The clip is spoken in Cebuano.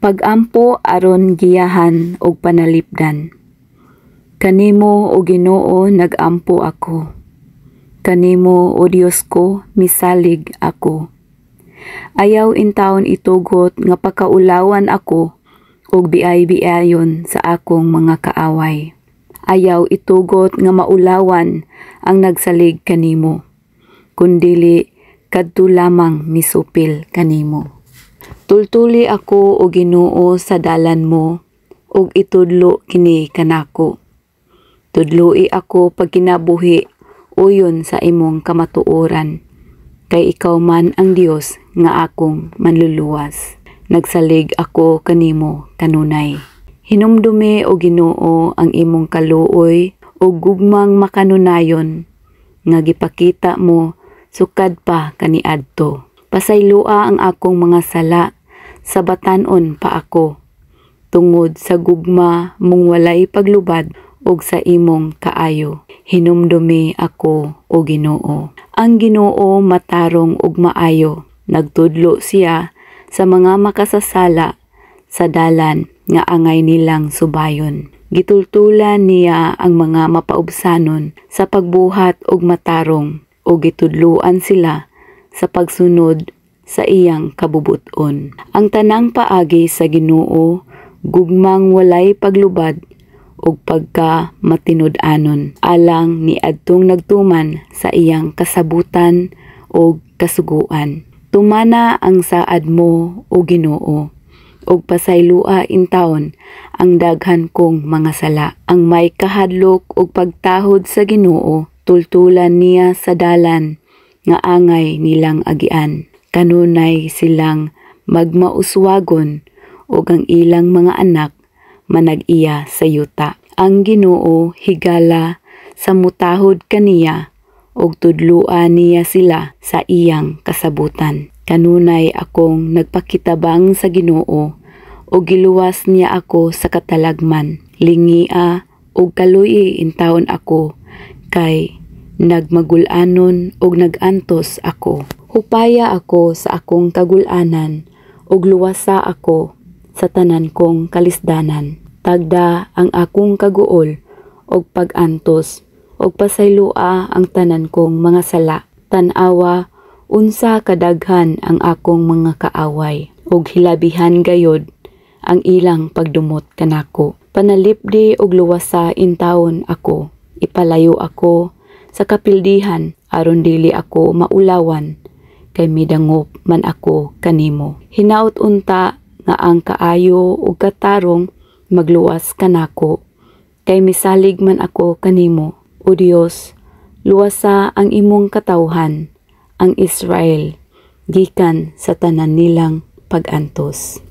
Pag-ampo aron giyahan og panalipdan. Kanimo, o Ginoo, nag-ampo ako. Kanimo, o Dios ko, misalig ako. Ayaw intawon itugot nga pakaulawan ako ug biay-biayon sa akong mga kaaway. Ayaw itugot nga maulawan ang nagsalig kanimo, kundili kadto lamang misupil kanimo. Tultuli ako, o Ginoo, sa dalan mo ug itudlo kini kanako. Tudloi ako pagkinabuhi uyon sa imong kamatuoran, kay ikaw man ang Dios nga akong manluluwas. Nagsalig ako kanimo kanunay. Hinumdumi, o Ginoo, ang imong kaluoy ug gugmang makanunayon nga gipakita mo sukad pa kaniadto. Pasayloa ang akong mga sala sa batan-on pa ako tungod sa gugma mong walay paglubad ug sa imong kaayo. Hinumdumi ako, o Ginoo. Ang Ginoo matarong ug maayo. Nagtudlo siya sa mga makasasala sa dalan nga angay nilang subayon. Gitultulan niya ang mga mapaubsanon sa pagbuhat og matarong ug gitudluan sila sa pagsunod sa iyang kabubut-on. Ang tanang paagi sa Ginoo gugmang walay paglubad ug pagka matinud-anon alang ni adtong nagtuman sa iyang kasabutan ug kasuguan. Tumana ang saad mo, o Ginoo, ug pasayloa intawon ang daghan kong mga sala. Ang may kahadlok ug pagtahod sa Ginoo, tultulan niya sa dalan nga angay nilang agian. Kanunay silang magmauswagon ug ang ilang mga anak manag-iya sa yuta. Ang Ginoo higala sa mutahod kaniya ug tudloa niya sila sa iyang kasabutan. Kanunay akong nagpakitabang sa Ginoo ug giluwas niya ako sa katalagman. Lingia ug kaluy-i intawon ako kay nagmagul-anon ug nag-antos ako. Hupaya ako sa akong kagul-anan ug luwasa ako sa tanan kong kalisdanan. Tagda ang akong kaguol ug pag-antos ug pasayloa ang tanan kong mga sala. Tan-awa unsa kadaghan ang akong mga kaaway ug hilabihan gayod ang ilang pagdumot kanako. Panalipdi og luwasa intawon ako. Ipalayo ako sa kapildihan aron dili ako maulawan kay midangop man ako kanimo. Hinaot unta nga ang kaayo ug katarong magluwas kanako kay misalig man ako kanimo. O Dios, luwasa ang imong katawhan, ang Israel, gikan sa tanan nilang pag-antos.